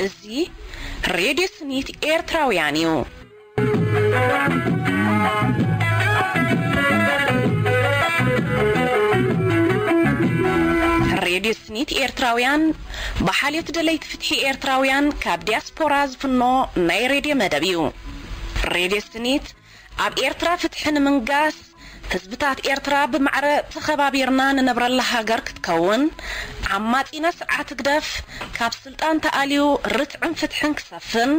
እዚ ሬድዮ ስኒት ኤርትራውያን እዩ። ሬድዮ ስኒት ኤርትራውያን ብሓልዮት ደለይቲ ፍትሒ ኤርትራውያን ካብ ዲያስፖራ ዝፍኖ ናይ ሬድዮ መደብ እዩ። ሬድዮ ስኒት ኣብ ኤርትራ ፍትሒ ንምንጋስ፣ ህዝብታት ኤርትራ ብማዕረ ተኸባቢርና ንነብረላ ሃገር ክትከውን፣ ዓማጺና ስርዓት ህግደፍ ካብ ስልጣን ተኣልዩ ርትዕን ፍትሕን ክሰፍን፣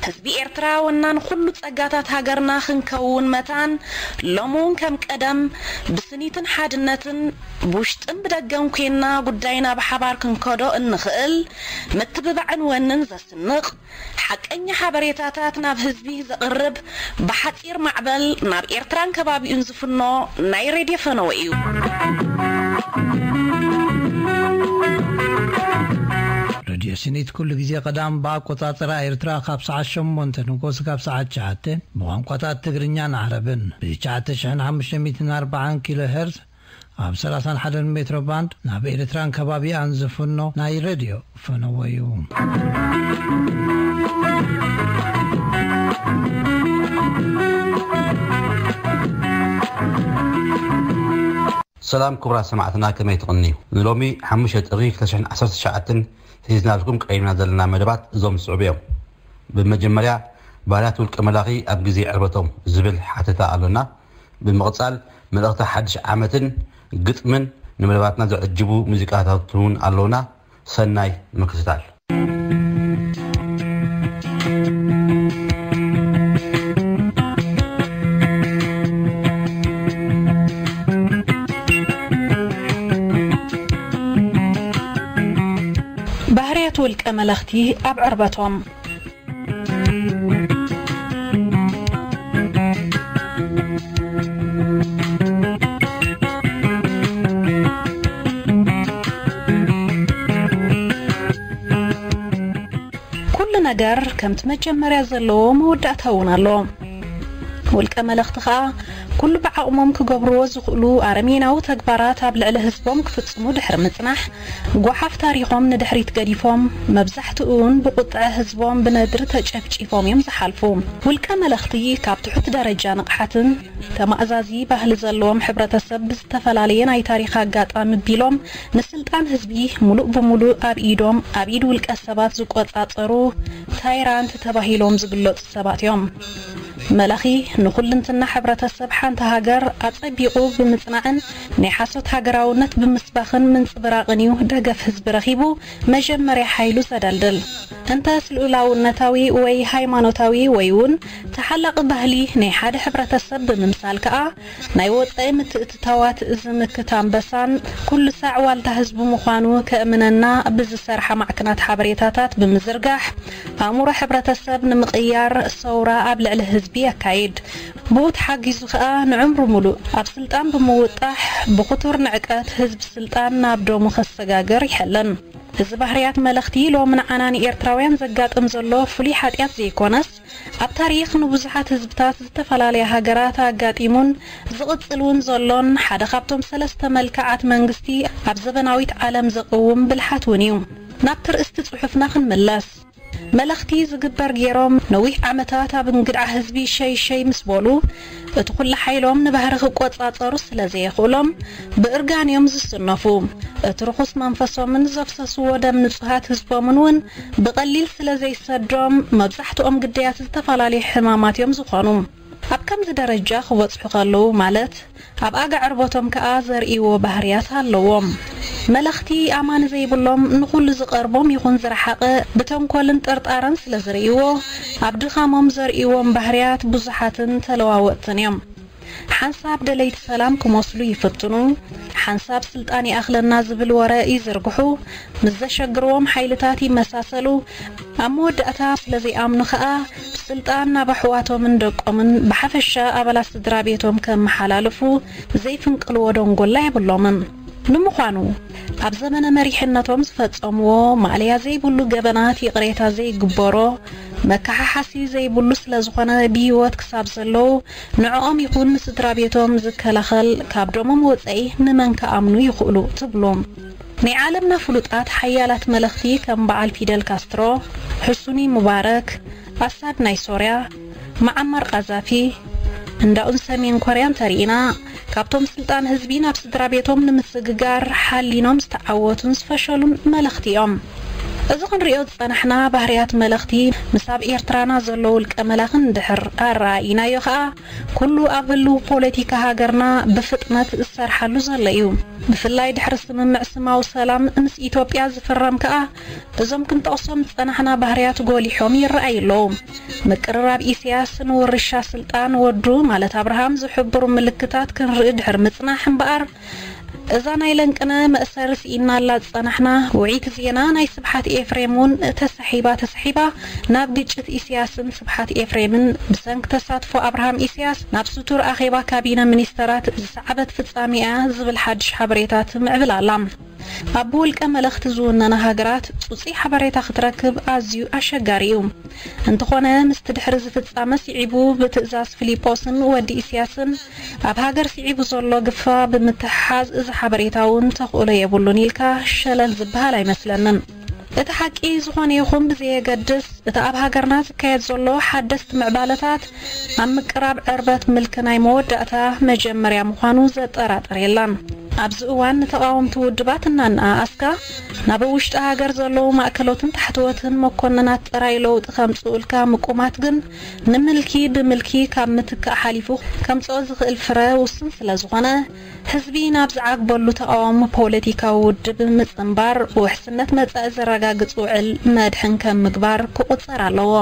ህዝቢ ኤርትራ ወናን ኩሉ ጸጋታት ሃገርና ክንከውን መታን፣ ሎሚ እውን ከም ቀደም ብስኒትን ሓድነትን ብውሽጥን ብደገን ኮይንና ጉዳይና ብሓባር ክንከዶ እንኽእል ምትብባዕን ወንን ዘስንቕ፣ ሓቀኛ ሓበሬታታት ናብ ህዝቢ ዘቕርብ፣ ብሓጺር ማዕበል ናብ ኤርትራን ከባቢኡን ዝፍኖ ናይ ሬድዮ ፈነወ እዩ። ሬድዮ ስኒት ኩሉ ግዜ ቀዳም ብኣቆጻጽራ ኤርትራ ካብ ሰዓት ሸሞንተ ንጎስ ካብ ሰዓት ትሽዓተ ብቋንቋታት ትግርኛን ዓረብን ብ ትሽዓተ ሽሕን ሓሙሽተ ሚእትን ኣርባዓን ኪሎ ሄርዝ ኣብ ሰላሳን ሓደን ሜትሮ ባንድ ናብ ኤርትራን ከባቢኣን ዝፍኖ ናይ ሬድዮ ፈነወ እዩ። ሰላም ክቡራት ሰማዕትና፣ ከመይ ትቕንዩ? ንሎሚ ሓሙሽተ ጥሪ ክልተ ሽሕን ዓሰርተ ትሽዓተን ሒዝናልኩም ቀሪብና ዘለና መደባት እዞም ዝስዕቡ እዮም። ብመጀመርያ፣ ባህርያት ውልቀ መላኺ ኣብ ግዜ ዕርበቶም ዝብል ሓተታ ኣሎና። ብምቕጻል፣ መልእኽቲ ሓድሽ ዓመትን ግጥምን ንመደባትና ዘዕጅቡ ሙዚቃታት እውን ኣሎና። ሰናይ ምክትታል። ባህርያት ውልቀ መለኽቲ ኣብ ዕርበቶም። ኩሉ ነገር ከምቲ መጀመርያ ዘለዎ መወዳእታ እውን ኣለዎ። ውልቀ መለኽቲ ኸኣ ኩሉ ብዓቕሞም ክገብርዎ ዝኽእሉ ኣረሜናዊ ተግባራት ኣብ ልዕሊ ህዝቦም ክፍጽሙ ድሕሪ ምጽናሕ፣ ጓሓፍ ታሪኾም ንድሕሪት ገዲፎም፣ መብዛሕትኡ እውን ብቁጥዐ ህዝቦም ብነድሪ ተጨፍጪፎም እዮም ዝሓልፉ። ውልቀ መለኽቲ ካብ ትሑት ደረጃ ንቕሓትን ተማእዛዚ ባህሊ ዘለዎም ሕብረተሰብ ብዝተፈላለየ ናይ ታሪኽ ኣጋጣሚ ቢሎም ንስልጣን ህዝቢ ሙሉእ ብሙሉእ ኣብ ኢዶም፣ ኣብ ኢድ ውልቀ ሰባት ዝቆጻጸሩ ታይራንት ተባሂሎም ዝግለጹ ሰባት እዮም። መለኺ ንኹልንትና ሕብረተሰብ ሓንቲ ሃገር ኣጸቢቑ ብምጽናዕን ናይ ሓሶት ሃገራውነት ብምስባኽን ምንጽብራቕን እዩ ደገፍ ህዝቢ ረኺቡ መጀመርያ ሓይሉ ዘደልድል። እንተስ ልኡላውነታዊ ወይ ሃይማኖታዊ ወይ እውን ተሓላቒ ባህሊ ናይ ሓደ ሕብረተሰብ ብምምሳል ከኣ ናይ ወጻኢ ምትእትታዋት ዝምክት ኣንበሳን ኩሉ ሳዕ ዋልታ ህዝቢ ምዃኑ ከእምነና ብዝሰርሓ ማዕከናት ሓበሬታታት ብምዝርጋሕ ኣእምሮ ሕብረተሰብ ንምቕያር ሰውራ ኣብ ልዕሊ ህዝቢ የካይድ። ብኡ ተሓጊዙ ከኣ ንዕምሩ ሙሉእ ኣብ ስልጣን ብምውጣሕ ብኽቱር ንዕቀት ህዝቢ ስልጣን ናብ ደሙ ከሰጋግር ይሕልን። እዚ ባህርያት መለኽቲ ሎሚ ንዓና ንኤርትራውያን ዘጋጥም ዘሎ ፍሉይ ሓጢኣት ዘይኮነስ፣ ኣብ ታሪኽ ንብዙሓት ህዝብታት ዝተፈላለያ ሃገራት ኣጋጢሙን ዝቕጽል እውን ዘሎን ሓደ ካብቶም ሰለስተ መልክዓት መንግስቲ ኣብ ዘበናዊት ዓለም ዘቕውም ብልሓት እውን እዩ። ናብቲ ርእስቲ ጽሑፍና ክንምለስ። መለኽቲ ዝግበር ገይሮም ነዊሕ ዓመታት ኣብ እንግድዓ ህዝቢ ሸይ ሸይ ምስ በሉ፣ እቲ ኩሉ ሓይሎም ንባህሪ ክቆጻጸሩ ስለ ዘየኽእሎም ብእርጋን እዮም ዝስነፉ። እቲ ርኹስ መንፈሶምን ዘፍሰስዎ ደም ንጹሃት ህዝቦምን እውን ብቐሊል ስለ ዘይሰዶም መብዛሕትኦም ግዳያት ዝተፈላለዩ ሕማማት እዮም ዝኾኑ። ኣብ ከምዚ ደረጃ ክበጽሑ ከለዉ ማለት ኣብ ኣጋ ዕርበቶም ከኣ ዘርእይዎ ባህርያት ኣለዎም። መለኽቲ ኣማኒ ዘይብሎም ንኹሉ ዝቐርቦም ይኹን ዝረሓቐ ብተንኮልን ጥርጣረን ስለ ዝርእይዎ ኣብ ድኻሞም ዘርእይዎም ባህርያት ብዙሓትን ተለዋወጥትን እዮም። ሓንሳብ ደለይቲ ሰላም ክመስሉ ይፍትኑ፣ ሓንሳብ ስልጣን ይኣኽለና ዝብል ወረ ይዝርግሑ፣ ምስ ዘሸግርዎም ሓይልታት ይመሳሰሉ፣ ኣብ መወዳእታ ስለ ዘይኣምኑ ከኣ ስልጣን ናብ ኣሕዋቶምን ደቆምን ብሓፈሻ ኣባላት ስድራ ቤቶም ከመሓላልፉ ዘይፍንቅልዎ ደንጎላ የብሎምን። ንምዃኑ ኣብ ዘመነ መሪሕነቶም ዝፈጸምዎ ማእለያ ዘይብሉ ገበናት፣ ይቕሬታ ዘይግበሮ፣ መከሓሓሲ ዘይብሉ ስለ ዝኾነ፣ ብህይወት ክሳብ ዘለዉ ንዕኦም ይኹን ንስድራ ቤቶም ዝከላኸል ካብ ደሞም ወጸኢ ንመን ክኣምኑ ይኽእሉ ትብሉ? ናይ ዓለምና ፍሉጣት ሓያላት መለኽቲ ከም በዓል ፊደል ካስትሮ፣ ሕሱኒ ሙባረክ፣ ኣሳድ ናይ ሶርያ፣ መዓማር ቃዛፊ፣ እንዳኡን ሰሜን ኮርያ እንተርኢና፣ ካብቶም ስልጣን ህዝቢ ናብ ስድራ ቤቶም ንምስግጋር ሓሊኖም ዝተዓወቱን ዝፈሸሉን መለኽቲ እዮም። እዚ ክንሪኦ ዝጸናሕና ባህርያት መለኽቲ፣ ምስ ኣብ ኤርትራና ዘሎ ውልቀ መላኽን ድሕር ኣረኣኢናዮ ከኣ፣ ኩሉ ኣብ ህልው ፖለቲካ ሃገርና ብፍጥነት ዝሰርሓሉ ዘሎ እዩ። ብፍላይ ድሕሪ ስምምዕ ስማዊ ሰላም ምስ ኢትዮጵያ ዝፍረም ከኣ፣ እዞም ክንጠቕሶም ዝጸናሕና ባህርያት ጎሊሖም ይረኣዩ ኣለዉ። ምቅርራብ ኢሳያስ ንውርሻ ስልጣን ወዱ ማለት ኣብርሃም ዝሕብሩ ምልክታት ክንርኢ ድሕሪ ምጽናሕ እምበኣር፣ እዛ ናይ ለንቅነ መእሰሪ ስኢና ኣላ ዝጸናሕና ውዒት ዜና ናይ ስብሓት ኤፍሬም እውን ተሳሒባ ተሳሒባ ናብ ግጭት ኢሳያስን ስብሓት ኤፍሬምን ብሰንኪ ተሳትፎ ኣብርሃም ኢሳያስ ናብ ስቱር ኣኼባ ካቢነ ሚኒስተራት ዝሰዓበት ፍጻሜ እያ ዝብል ሓድሽ ሓበሬታ ትምዕብል ኣላ። ኣብ ብውልቀ መለኽቲ ዝውነና ሃገራት ጽጹይ ሓበሬታ ክትረክብ ኣዝዩ ኣሸጋሪ እዩ። እንተኾነ፣ ምስቲ ድሕሪ እዚ ፍጻመ ስዒቡ ብትእዛዝ ፊሊጶስን ወዲ ኢሳያስን ኣብ ሃገር ስዒቡ ዘሎ ግፋ ብምትሕሓዝ፣ እዚ ሓበሬታ እውን ተኽእሎ የብሉን ኢልካ ሸለል ዝበሃል ኣይመስለንን። እቲ ሓቂ ዝኾነ ይኹን ብዘየገድስ፣ እቲ ኣብ ሃገርና ዝካየድ ዘሎ ሓደስቲ ምዕባለታት ኣብ ምቅራብ ዕርበት ምልኪ ናይ መወዳእታ መጀመርያ ምዃኑ ዘጠራጥር የለን። ኣብዚ እዋን ንተቓወምቲ ውድባት እናነኣኣስካ፣ ናብ ውሽጢ ሃገር ዘለዉ ማእከሎትን ታሕተዎትን መኮንናት ጥራይ ለውጢ ከምጽኡልካ ምቁማት ግን፣ ንምልኪ ብምልኪ ካብ ምትካእ ሓሊፉ ከምጽኦ ዝኽእል ፍረ ውሱን ስለ ዝኾነ፣ ህዝቢ ናብ ዝዓግበሉ ተቓዋሚ ፖለቲካዊ ውድብ ምጽንባር፣ ውሕስነት መጻኢ ዘረጋግጽ ውዕል መድሕን ከም ምግባር ክቑጸር ኣለዎ።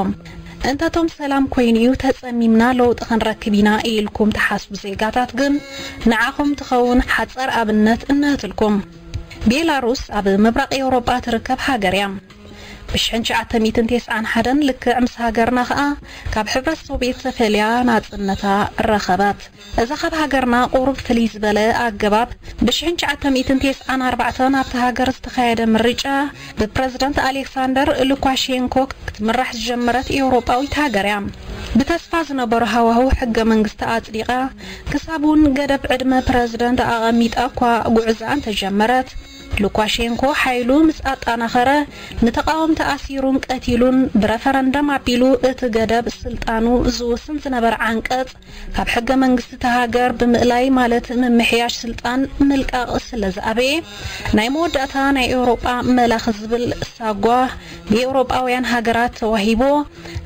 እንተቶም ሰላም ኮይኑ እዩ ተጸሚምና ለውጢ ክንረክብ ኢና ኢልኩም ትሓስቡ ዜጋታት ግን፣ ንዓኹም ትኸውን ሓጻር ኣብነት እነህትልኩም። ቤላሩስ ኣብ ምብራቕ ኤውሮጳ ትርከብ ሃገር እያ። ብሽሕን ትሽዓተ ሚእትን ተስዓን ሓደን ልክዕ ምስ ሃገርና ኸኣ ካብ ሕብረት ሶቪየት ተፈልያ ናጽነታ ረኸበት። እዛ ካብ ሃገርና ቁሩብ ፍልይ ዝበለ ኣገባብ፣ ብሽሕን ትሽዓተ ሚእትን ተስዓን ኣርባዕተን ኣብቲ ሃገር ዝተኻየደ ምርጫ ብፕረዚደንት ኣሌክሳንደር ሉካሼንኮ ክትምራሕ ዝጀመረት ኤውሮጳዊት ሃገር እያ። ብተስፋ ዝነበሮ ሃዋህው ሕገ መንግስቲ ኣጽዲቓ፣ ክሳብ እውን ገደብ ዕድመ ፕረዚደንት ኣቐሚጣ እኳ ጉዕዛ እንተጀመረት፣ ሉካሼንኮ ሓይሉ ምስ ኣጣናኸረ፣ ንተቓወምቲ ኣሲሩን ቀቲሉን፣ ብረፈረንደም ኣቢሉ እቲ ገደብ ስልጣኑ ዝውስን ዝነበረ ዓንቀጽ ካብ ሕገ መንግስቲ እታ ሃገር ብምእላይ፣ ማለት ምምሕያሽ ስልጣን ምልቃቕ ስለ ዝኣበየ፣ ናይ መወዳእታ ናይ ኤውሮጳ መላኺ ዝብል ሳጓ ብኤውሮጳውያን ሃገራት ተዋሂቦ፣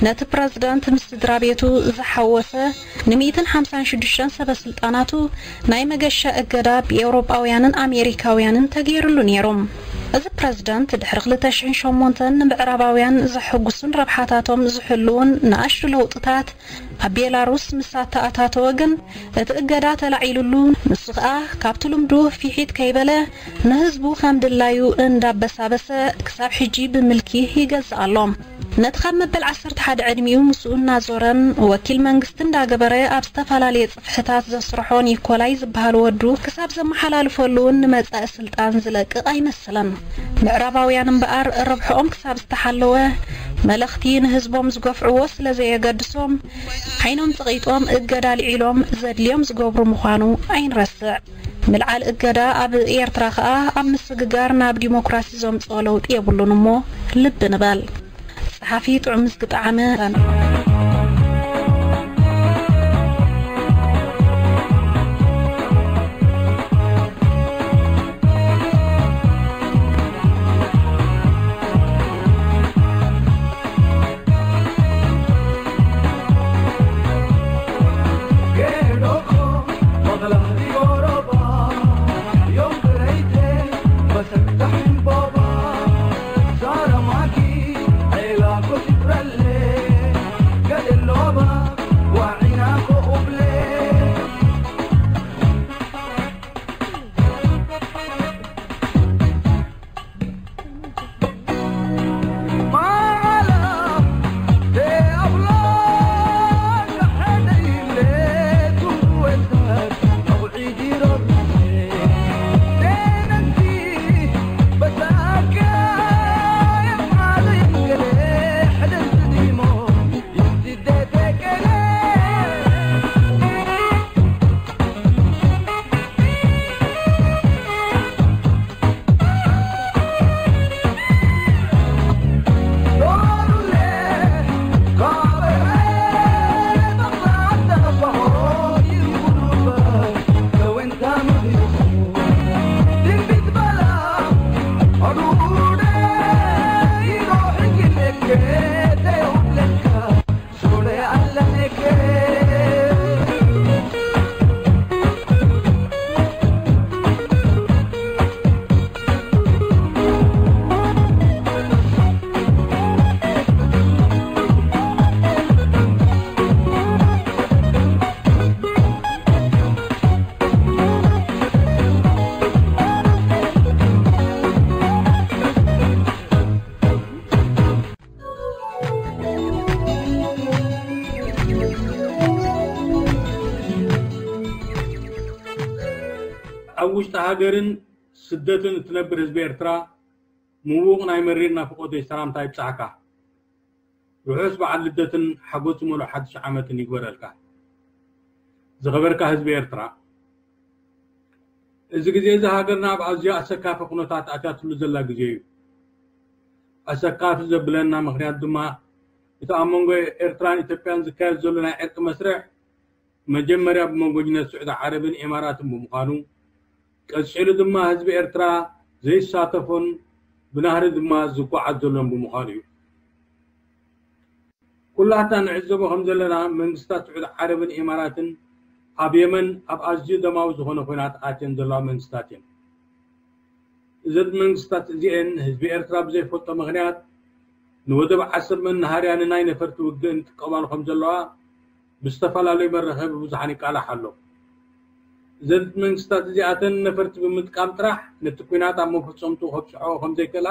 ነቲ ፕረዚደንት ምስ ስድራ ቤቱ ዝሓወሰ ን ሚእትን ሓምሳን ሽዱሽተን ሰበ ስልጣናቱ ናይ መገሻ እገዳ ብኤውሮጳውያንን ኣሜሪካውያንን ተገይሩሉ ነይሩ። እዚ ፕረዚደንት ድሕሪ ክልተ ሽሕን ሸሞንተን ንምዕራባውያን ዘሐጉሱን ረብሓታቶም ዝሕልዉን ንኣሽቱ ለውጥታት ኣብ ቤላሩስ ምስ ኣተኣታተወ ግን፣ እቲ እገዳ ተላዒሉሉ፣ ንሱ ኸኣ ካብቲ ልምዱ ፊሒት ከይበለ፣ ንህዝቡ ከም ድላዩ እንዳበሳበሰ ክሳብ ሕጂ ብምልኪ ይገዝእ ኣሎ። ነቲ ካብ መበል ዓሰርተ ሓደ ዕድሚኡ ምስኡ እናዞረን ወኪል መንግስቲ እንዳገበረ ኣብ ዝተፈላለየ ጽፍሕታት ዘስርሖ ኒኮላይ ዝበሃል ወዱ ክሳብ ዘመሓላልፈሉ እውን ንመጻኢ ስልጣን ዝለቅቕ ኣይመስልን። ምዕራባውያን እምበኣር፣ ረብሕኦም ክሳብ ዝተሓለወ፣ መለኽቲ ንህዝቦም ዝገፍዕዎ ስለ ዘየገድሶም፣ ዓይኖም ጸቒጦም እገዳ ኣልዒሎም ዘድልዮም ዝገብሩ ምዃኑ ኣይንረስዕ። ምልዓል እገዳ ኣብ ኤርትራ ከኣ ኣብ ምስግጋር ናብ ዲሞክራሲ ዘምጽኦ ለውጢ የብሉን እሞ ልቢ ንበል። ጸሓፊ ጥዑም ዝግጣዓመ። ኣብ ውሽጢ ሃገርን ስደትን እትነብር ህዝቢ ኤርትራ፣ ምዉቕ ናይ መሪር ናፍቖተይ ሰላምታ ይብጻሕካ። ርሑስ በዓል ልደትን ሓጎስ ዝመልኦ ሓድሽ ዓመትን ይግበረልካ። ዝኸበርካ ህዝቢ ኤርትራ፣ እዚ ግዜ እዚ ሃገርና ኣብ ኣዝዩ ኣሰካፊ ኩነታት ኣትያትሉ ዘላ ግዜ እዩ። ኣሰካፊ ዘብለና ምኽንያት ድማ፣ እቲ ኣብ መንጎ ኤርትራን ኢትዮጵያን ዝካየድ ዘሎ ናይ ዕርቂ መስርሕ፣ መጀመርያ ብመንጎኝነት ስዑዲ ዓረብን ኢማራትን ብምዃኑ፣ ቀጺሉ ድማ ህዝቢ ኤርትራ ዘይሳተፎን ብናህሪ ድማ ዝጓዓዝ ዘሎን ብምዃኑ እዩ። ኩላትና ንዕዘቦ ከም ዘለና፣ መንግስታት ስዑዲ ዓረብን ኢማራትን ኣብ የመን ኣብ ኣዝዩ ደማዊ ዝኾነ ኲናት ኣትየን ዘለዋ መንግስታት እየን። እዘን መንግስታት እዚኤን ህዝቢ ኤርትራ ብዘይፈልጦ ምኽንያት ንወደብ ዓሰብ መናሃርያ ንናይ ነፈርቲ ውግእ እንጥቀማሉ ከም ዘለዋ ብዝተፈላለዩ መራኸቢ ብዙሓን ይቃላሕ ኣሎ። እዘን መንግስታት እዚኣተን ነፈርቲ ብምጥቃም ጥራሕ ነቲ ኲናት ኣብ መፈጸምትኡ ከብጽሕኦ ከም ዘይክእላ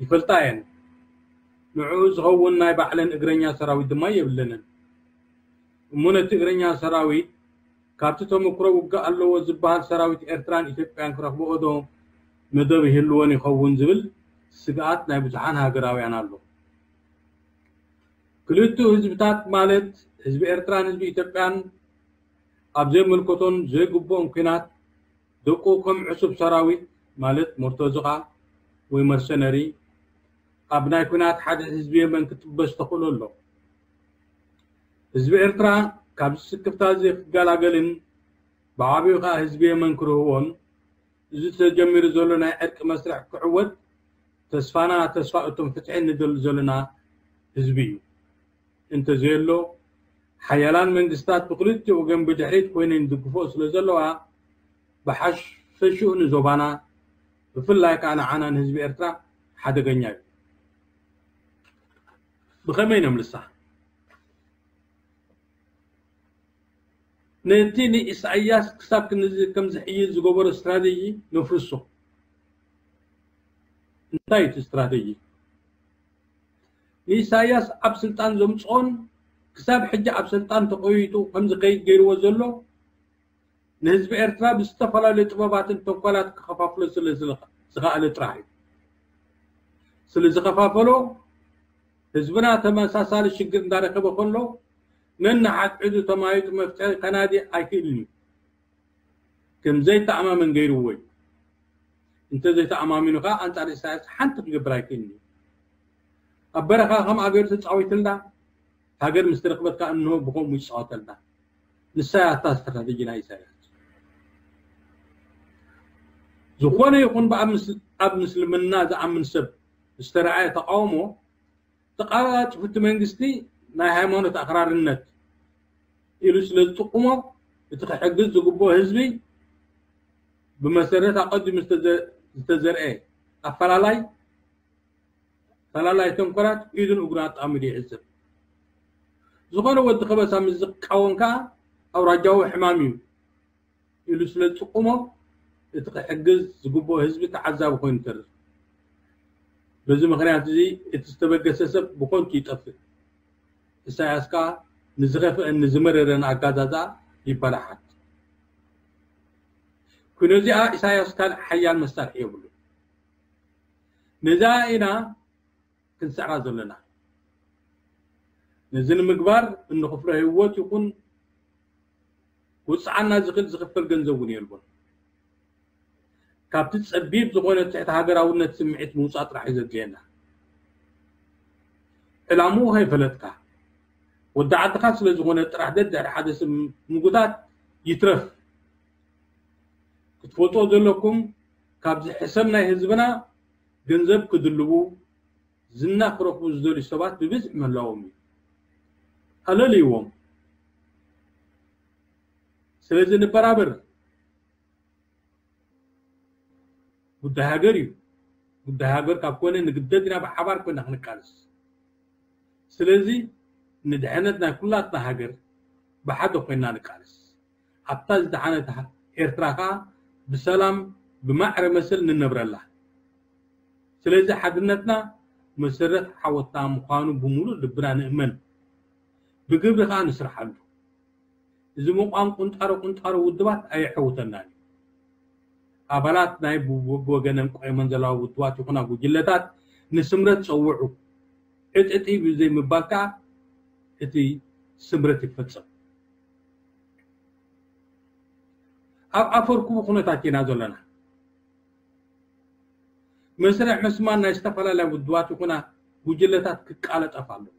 ይፈልጣ እየን። ንዕኡ ዝኸውን ናይ ባዕለን እግረኛ ሰራዊት ድማ የብለንን። እሞ ነቲ እግረኛ ሰራዊት ካብቲ ተመክሮ ውግእ ኣለዎ ዝበሃል ሰራዊት ኤርትራን ኢትዮጵያን ክረኽብኦ ዶ መደብ ይህልወን ይኸውን ዝብል ስግኣት ናይ ብዙሓን ሃገራውያን ኣሎ። ክልቲኡ ህዝብታት ማለት ህዝቢ ኤርትራን ህዝቢ ኢትዮጵያን ኣብ ዘይምልከቶን ዘይግብኦን ኲናት ደቁ ከም ዕሱብ ሰራዊት ማለት መርተዝቓ ወይ መርሰነሪ ኣብ ናይ ኲናት ሓደ ህዝቢ የመን ክጥበስ ተኽእሎ ኣሎ። ህዝቢ ኤርትራ ካብዚ ስክፍታ እዚ ክገላገልን ብዓብዩ ከኣ ህዝቢ የመን ክርህዎን እዚ ተጀሚሩ ዘሎ ናይ ዕርቂ መስርሕ ክዕወት ተስፋና ተስፋ እቶም ፍትሒ ንደሊ ዘለና ህዝቢ እዩ። እንተዘየሎ ሓያላን መንግስታት ብክልቲኡ ወገን ብድሕሪት ኮይነን ይድግፍኦ ስለ ዘለዋ ብሓፈሽኡ ንዞባና ብፍላይ ከዓ ንዓና ንህዝቢ ኤርትራ ሓደገኛ እዩ። ብኸመይ ነምልሳ? ነቲ ንኢሳያስ ክሳብ ክንዚ ከም ዝሕይል ዝገበሮ ስትራቴጂ ነፍርሶ። እንታይ እቲ ስትራቴጂ? ንኢሳያስ ኣብ ስልጣን ዘምፅኦን ክሳብ ሕጂ ኣብ ስልጣን ተቆይጡ ከም ዝኸይድ ገይርዎ ዘሎ ንህዝቢ ኤርትራ ብዝተፈላለዩ ጥበባትን ተንኮላት ክኸፋፍሎ ስለ ዝኸኣለ ጥራሕ እዩ። ስለ ዝኸፋፈሎ ህዝብና ተመሳሳሊ ሽግር እንዳረከበ ከሎ ነንሓድሕዱ ተማይጡ መፍትሒ ከናዲ ኣይክእልን እዩ። ከም ዘይተኣማመን ገይርዎ እዩ። እንተ ዘይተኣማሚኑ ከዓ ኣንጻር ኢሳያስ ሓንቲ ክገብር ኣይክእልን እዩ። ኣብ በረኻ ከምኣ ገይሩ ተጻዊትልና፣ ሃገር ምስ ተረክበት ከዓ እንሆ ብኸምኡ ይጻወተልና። ንሳ እያ እታ ስትራተጂ ናይ ኢሳያስ። ዝኾነ ይኹን ብኣብ ምስ-፣ ኣብ ምስልምና ዝኣምን ሰብ ዝተረኣየ ተቃውሞ ተቃላጥፉ እቲ መንግስቲ ናይ ሃይማኖት ኣክራርነት ኢሉ ስለ ዝጥቁሞ እቲ ክሕግዝ ዝግብኦ ህዝቢ ብመሰረት ኣቀዲሙ ዝተዘ-፣ ዝተዘርአ ኣፈላላይ ፈላላይ ተንኮላት ኢዱን እግሩን ኣጣሚሩ ይዕዘብ። ዝኾነ ወዲ ከበሳ ምስ ዝቃወም ከዓ ኣውራጃዊ ሕማም እዩ ኢሉ ስለ ዝጥቁሞ እቲ ክሕግዝ ዝግብኦ ህዝቢ ተዓዛቢ ኮይኑ ይተርፍ። በዚ ምኽንያት እዚ እቲ ዝተበገሰ ሰብ ብኾንቱ ይጠፍእ። ኢሳያስ ከዓ ንዝኸፍአን ንዝመረረን ኣጋዛዛ ይበላሓት። ኩነ እዚኣ ኢሳያስ ካልእ ሓያል መሳርሒ የብሉ። ነዛ ኢና ክንስዕራ ዘለና። ነዚ ንምግባር እንኽፍሎ ህይወት ይኹን ውፅዓና ዝኽእል ዝኽፈል ገንዘብ እውን የልቦን። ካብቲ ፀቢብ ዝኾነ ትሕቲ ሃገራውነት ስምዒት ምውፃእ ጥራሕ እዩ ዘድልየና። ዕላምኡ ከይፈለጥካ ወዲ ዓድኻ ስለ ዝኾነ ጥራሕ ደድሕሪ ሓደ ሰብ ምጉታት ይትረፍ። ክትፈልጦ ዘለኩም ካብዚ ሕሰም ናይ ህዝብና ገንዘብ ክድልቡ ዝና ክረኽቡ ዝደልዩ ሰባት ብብዝሒ ምህላዎም እዩ ኣለልይዎም። ስለዚ ንበራበር። ጉዳይ ሃገር እዩ። ጉዳይ ሃገር ካብ ኮነ ንግደድ ኢና ብሓባር ኮይና ክንቃለስ። ስለዚ ንድሕነት ናይ ኩላትና ሃገር ብሓደ ኮይና ንቃለስ። ኣብታ ዝደሓነት ኤርትራ ከዓ ብሰላም ብማዕረ መሰል ንነብረላ። ስለዚ ሓድነትና መሰረት ዓወትና ምዃኑ ብምሉእ ልብና ንእመን። ብግብሪ ከዓ ንስርሓሉ። እዚ ምቋም ቁንጣሮ ቁንጣሮ ውድባት ኣየዐውተናን እዩ። ኣባላት ናይ ብወገነን ቆይመን ዘለዋ ውድባት ይኹና ጉጅለታት ንስምረት ጸውዑ። ዕጥጢ ብዘይ ምባል ከዓ እቲ ስምረት ይፈጸም። ኣብ ኣፈርኩቡ ኩነታት ኢና ዘለና። መስርዕ ምስማን ናይ ዝተፈላለያ ውድባት ይኹና ጉጅለታት ክቃለጠፍ ኣለዎ።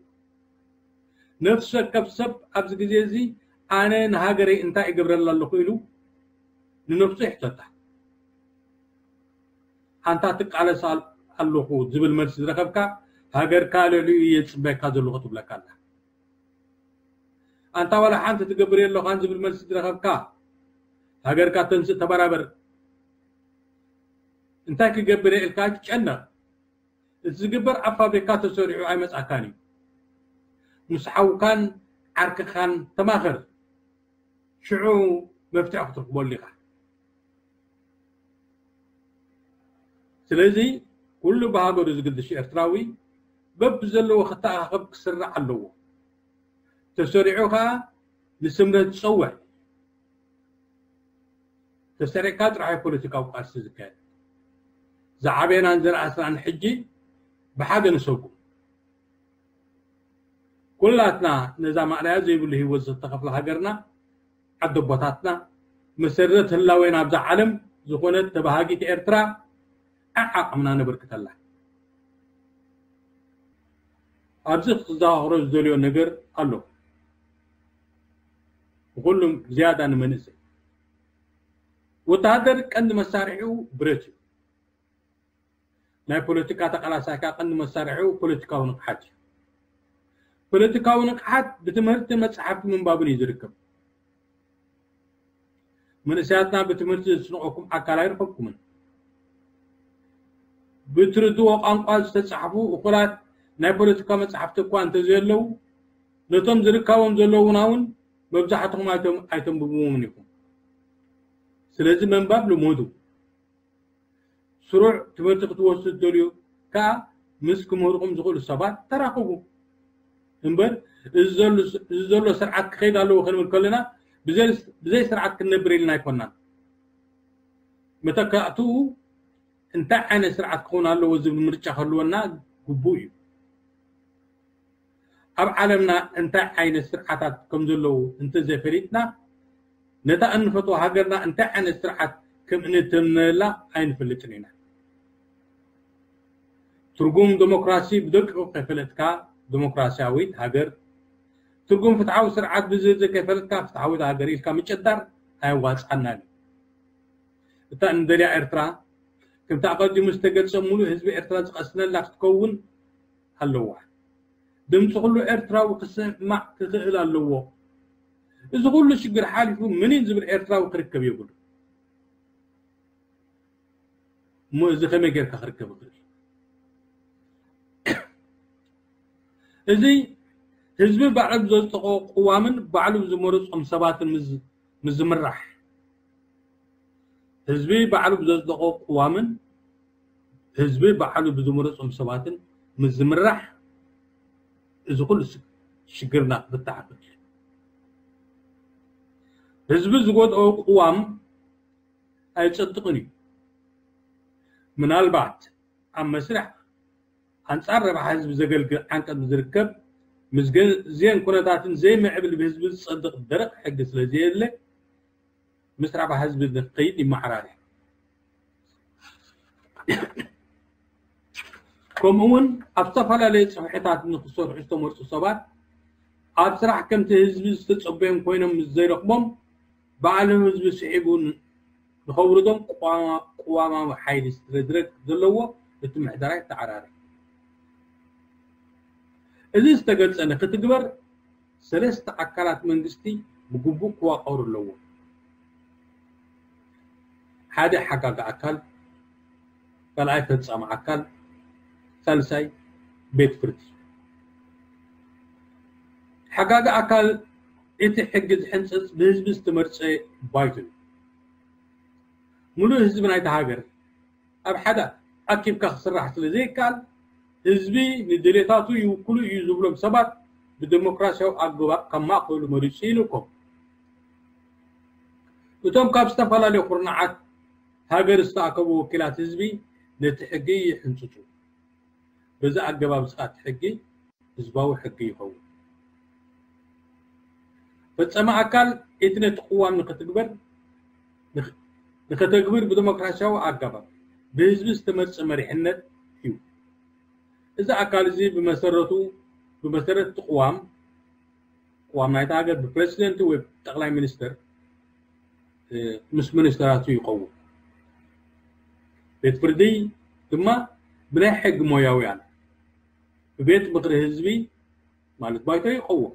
ነፍሲ ወከፍ ሰብ ኣብዚ ግዜ እዚ ኣነ ንሃገረይ እንታይ እገብረላ ኣለኹ ኢሉ ንነፍሱ ይሕተታ። ኣንታ ትቃለስ ኣለኹ ዝብል መልሲ ዝረኸብካ ሃገርካ ልዕሊኡ እየ ዝፅበየካ ዘለኹ ትብለካ ኣላ። ኣንታ ዋላ ሓንቲ ትገብር የለኻን ዝብል መልሲ ዝረኸብካ ሃገርካ ተንስእ ተበራበር እንታይ ክገብር ኢልካ ትጨነቕ። እቲ ዝግበር ኣብ ፋብሪካ ተሰሪዑ ኣይመጻካን እዩ። ምስ ሓውካን ዓርክኻን ተማኸር። ሽዑ መፍትሒ ክትረኽበሉ ኢኻ። ስለዚ ኩሉ ብሃገሩ ዝግድሽ ኤርትራዊ በብዘለዎ ክተኣኻኸብ ክስራዕ ኣለዎ። ተሰሪዑ ኸኣ ንስምረት ዝጸውዕ ተሰሪዕካ ጥራሕ እዩ ፖለቲካዊ ቃልሲ ዝካየድ። ዝዓበየናን ዝነኣስናን ሕጂ ብሓደ ንሰጉም። ኩላትና ነዛ ማእለያ ዘይብሉ ህይወት ዝተኸፍላ ሃገርና ዓደቦታትና መሰረት ህላዌና ኣብዛ ዓለም ዝኾነት ተባሃጊት ኤርትራ ዓዓቕምና ነበርክተላ። ኣብዚ ክዘኻኽሮ ዝደልዮ ነገር ኣሎ። ብኩሉም ዝያዳ ንመንእሰይ ወተሃደር ቀንዲ መሳርሒኡ ብረት እዩ። ናይ ፖለቲካ ተቃላሳይ ከኣ ቀንዲ መሳርሒኡ ፖለቲካዊ ንቕሓት እዩ። ፖለቲካዊ ንቕሓት ብትምህርቲ መጽሓፍቲ ምንባብን እዩ ዝርከብ። መንእሰያትና ብትምህርቲ ዝስንቐኩም ኣካል ኣይረኸብኩምን። ብትርድዎ ቋንቋ ዝተጻሕፉ እኹላት ናይ ፖለቲካ መጻሕፍቲ እኳ እንተዘየለዉ ነቶም ዝርካቦም ዘለዉና እውን መብዛሕትኹም ኣይተንብብዎምን ኢኹም። ስለዚ ምንባብ ልመዱ። ስሩዕ ትምህርቲ ክትወስዱ ትደልዩ ከኣ ምስ ክምህርኹም ዝኽእሉ ሰባት ተራኸቡ እምበር እዚ ዘሎ ስርዓት ክኸይድ ኣለዎ ክንብል ከለና ብዘይ ስርዓት ክንነብር ኢልና ኣይኮናን። መተካእትኡ እንታይ ዓይነት ስርዓት ክኸውን ኣለዎ ዝብል ምርጫ ክህልወና ግቡእ እዩ። ኣብ ዓለምና እንታይ ዓይነት ስርዓታት ከም ዘለዉ እንተዘይፈሊጥና ነታ እንፈትዋ ሃገርና እንታይ ዓይነት ስርዓት ከም እንተምነየላ ኣይንፈልጥን ኢና። ትርጉም ዴሞክራሲ ብደቂቑ ከይፈለጥካ ዴሞክራሲያዊት ሃገር፣ ትርጉም ፍትሓዊ ስርዓት ብዝርዝር ከይፈለጥካ ፍትሓዊት ሃገር ኢልካ ምጭዳር ኣየዋፅኣናን እዩ። እታ እንደልያ ኤርትራ ከምቲ ኣቐዲሙ ዝተገልጸ ሙሉእ ህዝቢ ኤርትራ ዝቐስነላ ክትከውን ኣለዋ። ድምፂ ኩሉ ኤርትራዊ ክስማዕ ክኽእል ኣለዎ። እዚ ኩሉ ሽግር ሓሊፉ ምኒን ዝብል ኤርትራዊ ክርከብ የብሉ። እሞ እዚ ከመይ ጌርካ ክርከብ ይኽእል? እዚ ህዝቢ ባዕሉ ብዘጽደቖ ቅዋምን ባዕሉ ብዝመረጾም ሰባትን ምስ ዝምራሕ ህዝቢ ባዕሉ ብዘጽደቖ ቅዋምን ህዝቢ ባዕሉ ብዝመረጾም ሰባትን ምስ ዝምራሕ እዚ ኩሉ ሽግርና ክፍታሕ ይኽእል። ህዝቢ ዝጎድኦ ቅዋም ኣይጸድቕን እዩ። ምናልባት ኣብ መስርሕ ኣንጻር ረብሓ ህዝቢ ዘገልግል ዓንቀጽ ዝርከብ ምስ ግዜን ኩነታትን ዘይምዕብል ብህዝቢ ዝጸድቕ ደረቕ ሕጊ ስለ ዘየለ ምስ ረብሓ ህዝቢ ንክኸይድ ይመዓራረ። ከምኡ እውን ኣብ ዝተፈላለዩ ጽፍሕታት ንክሰርሑ ዝተመርጹ ሰባት ኣብ ስራሕ ከምቲ ህዝቢ ዝተጸበዮም ኮይኖም ምስ ዘይረኽቦም ባዕሉ ህዝቢ ስሒቡ ንኸውርዶም ቅዋማዊ ሓይሊ ስረድረግ ዘለዎ እቲ ምሕደራ ይተዓራረ። እዚ ዝተገልጸ ንክትግበር ሰለስተ ኣካላት መንግስቲ ብግቡእ ክዋቀሩ ኣለዎም። ሓደ ሓጋጊ ኣካል፣ ካልኣይ ፈጻሚ ኣካል፣ ሳልሳይ ቤት ፍርዲ። ሓጋጊ ኣካል እቲ ሕጊ ዝሕንጽጽ ብህዝቢ ዝተመርጸ ባይቶ እዩ። ሙሉእ ህዝቢ ናይታ ሃገር ኣብ ሓደ ኣኪብካ ክስራሕ ስለ ዘይከኣል ህዝቢ ንድሌታቱ ይውክሉ እዩ ዝብሎም ሰባት ብዴሞክራሲያዊ ኣገባብ ካብ ማእከሉ መሪጹ ይልእኮም። እቶም ካብ ዝተፈላለዩ ኩርናዓት ሃገር ዝተኣከቡ ወኪላት ህዝቢ ነቲ ሕጊ ይሕንፅፁ። በዚ ኣገባብ እዚ እቲ ሕጊ ህዝባዊ ሕጊ ይኸውን። ፈፀመ ኣካል እቲ ነቲ ቅዋም ንክትግበር ንክ- ንከተግብር ብዲሞክራሲያዊ ኣገባብ ብህዝቢ ዝተመርፀ መሪሕነት እዩ። እዚ ኣካል እዚ ብመሰረቱ ብመሰረት እቲ ቅዋም ቅዋም ናይታ ሃገር ብፕረዚደንት ወይ ጠቕላይ ሚኒስትር ምስ ሚኒስትራቱ ይኸውን። ቤት ፍርዲ ድማ ብናይ ሕጊ ሞያውያን ብቤት ምኽሪ ህዝቢ ማለት ባይቶ ይቐውም።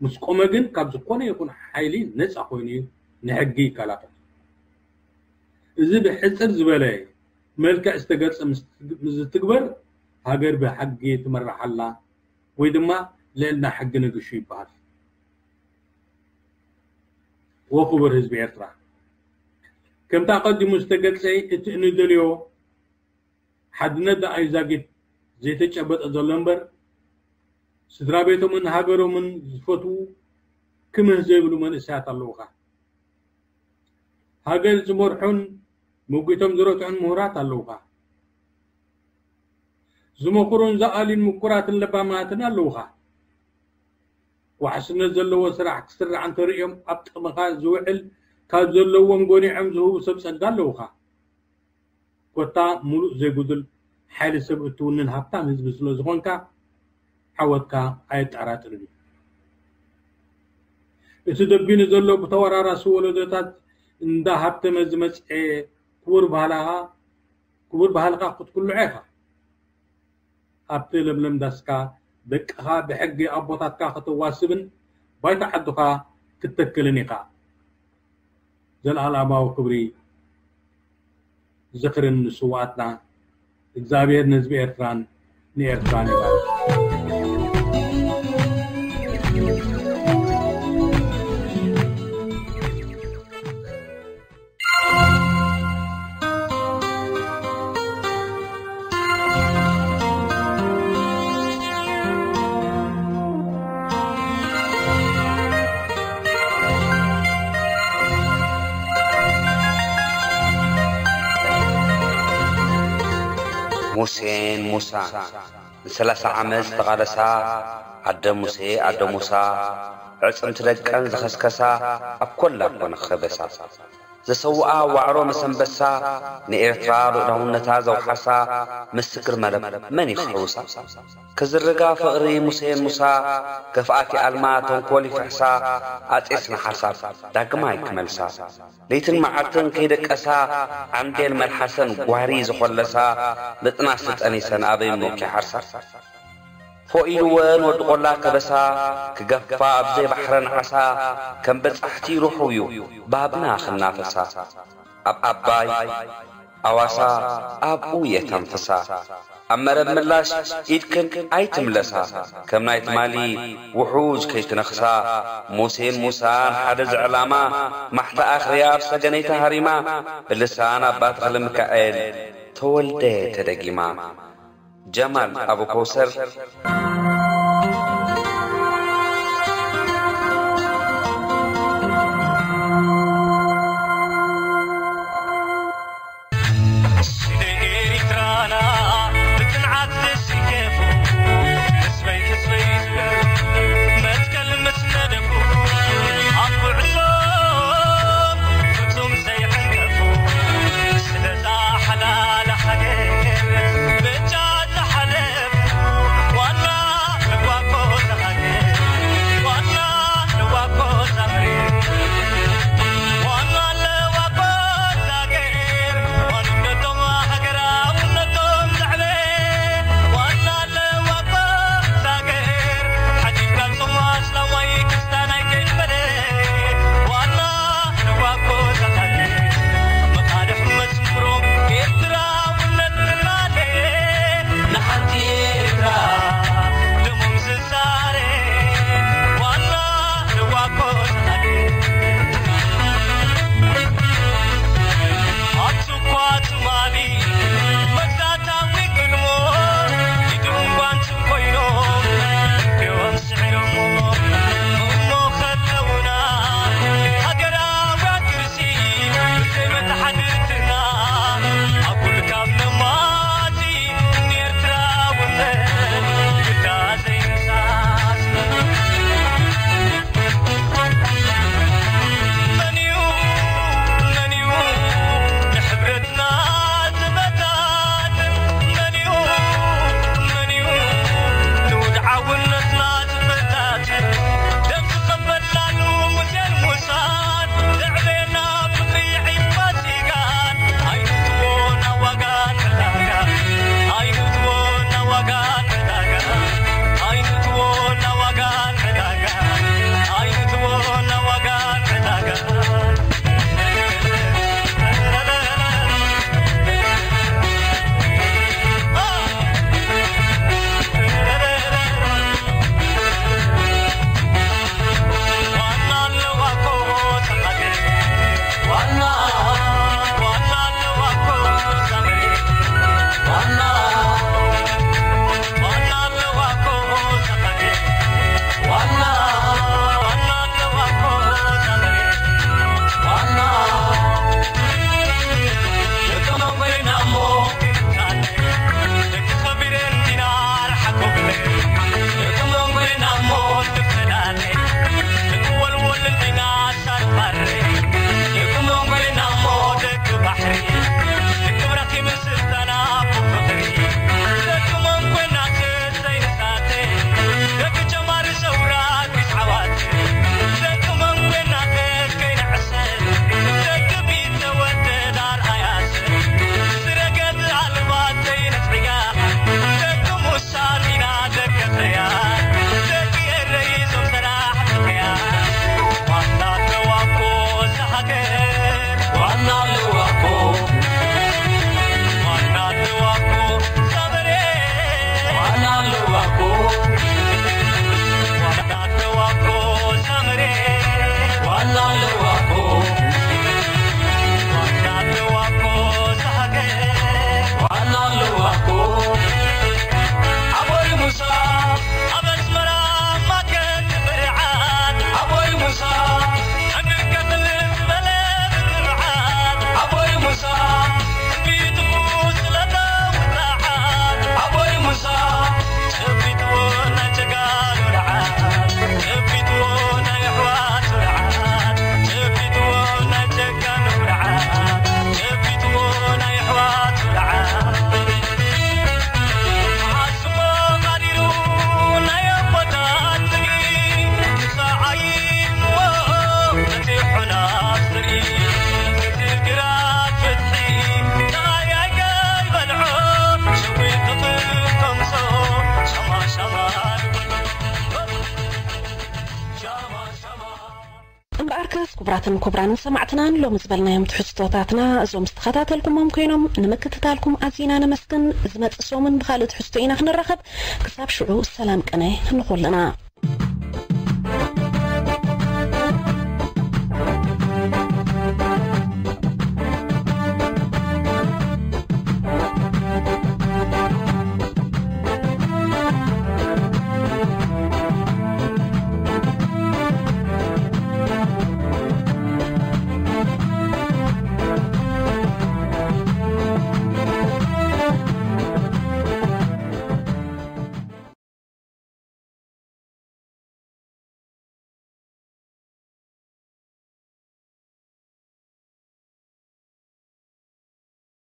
ምስ ቆመ ግን ካብ ዝኾነ ይኹን ሓይሊ ነፃ ኮይኑ እዩ ንሕጊ ይከላኸል። እዚ ብሕፅር ዝበለ መልክዕ ዝተገልፀ ምስ ዝትግበር ሃገር ብሕጊ ትመራሕ ኣላ ወይ ድማ ልዕልና ሕጊ ንግሹ ይበሃል። ወክቡር ህዝቢ ኤርትራ ከምታ ቀዲሙ ዝተገልጸ እቲ እንደልዮ ሓድነት ደኣ እዩ ዛጊት ዘይተጨበጠ ዘሎ እምበር ስድራ ቤቶምን ሃገሮምን ዝፈትዉ ክምህ ዘይብሉ መንእሰያት ኣለዉኻ። ሃገር ዝመርሑን መጒቶም ዝረትዑን ምሁራት ኣለዉኻ። ዝመኽሩን ዝኣልዩን ምኩራትን ለባማትን ኣለዉኻ። ዋሕስነት ዘለዎ ስራሕ ክስራሕ እንተርእዮም ኣብ ጥቕምኻ ዝውዕል ካብ ዘለዎም ጎኒዖም ዝህቡ ሰብ ጸጋ ኣለዉኻ። ኮታ ሙሉእ ዘይጉዱል ሓይሊ ሰብ እትውንን ሃብታም ህዝቢ ስለ ዝኾንካ ዓወትካ ኣየጠራጥርን እዩ። እቲ ደቢኑ ዘሎ ብተወራራሲ ወለዶታት እንዳ ሃብተመ ዝመጽኤ ክቡር ባህላኻ ክቡር ባህልኻ ክትኩልዖ ኢኻ። ኣብቲ ለምለም ዳስካ ደቅኻ ብሕጊ ኣቦታትካ ከተዋስብን ባይታ ዓድኻ ክትተክልን ኢኻ። ዘለኣለማዊ ክብሪ ዝኽርን ንስውኣትና። እግዚኣብሔር ንህዝቢ ኤርትራን ንኤርትራን ይባርክ። ሙሴን ሙሳን ንሰላሳ ዓመት ዝተቓለሳ ኣደ ሙሴ ኣደ ሙሳ ዕጽምቲ ደቀን ዝኸስከሳ ኣብ ኮላ ኮነ ኸበሳ ዘሰውኣ ዋዕሮ ምስ ኣንበሳ ንኤርትራ ልኡላውነታ ዘውሓሳ ምስክር መረብ መን እዩ ክሕውሳ ክዝርጋ ፍቕሪ ሙሴን ሙሳ ክፍኣት ይኣልማ ተንኮል ይፍሕሳ ኣጼ ስነ ሓሳብ ዳግማይ ክመልሳ ለይትን መዓልትን ከይደቀሳ ዓንዴል መልሓሰን ጓሪ ዝኾለሳ ምጥናስ ተጠኒሰን ኣበይ እሞ ክይሓርሳ ፎእ ኢልወን ወዲ ቆላ ከበሳ ክገፋ ኣብ ዘይባሕረን ዓሳ ከም በጻሕቲ ርሑው እዩ ባህብና ክናፈሳ ኣብ ዓባይ ኣዋሳ ኣብኡ የተንፍሳ ኣብ መረብ ምላሽ ኢድክን ኣይትምለሳ ከም ናይ ትማሊ ውሑጅ ከይትነኽሳ ሙሴን ሙሳን ሓደ ዝዕላማ ማሕታ ኣኽርያ ኣብ ሰገነይ ተሃሪማ ብልሳን ኣባ ተኽለ ሚካኤል ተወልደ ተደጊማ ጀማል ኣቡ ከውሰር ክስ ክቡራትን ክቡራንን ሰማዕትናን ሎሚ ዝበልናዮም ትሕዝቶታትና እዞም ዝተኸታተልኩሞም ኮይኖም ንምክትታልኩም ኣዚና ነመስግን። ዝመጽእ ሰሙን ብኻልእ ትሕዝቶ ኢና ክንራኸብ። ክሳብ ሽዑ ሰላም ቅነ ንኹልና።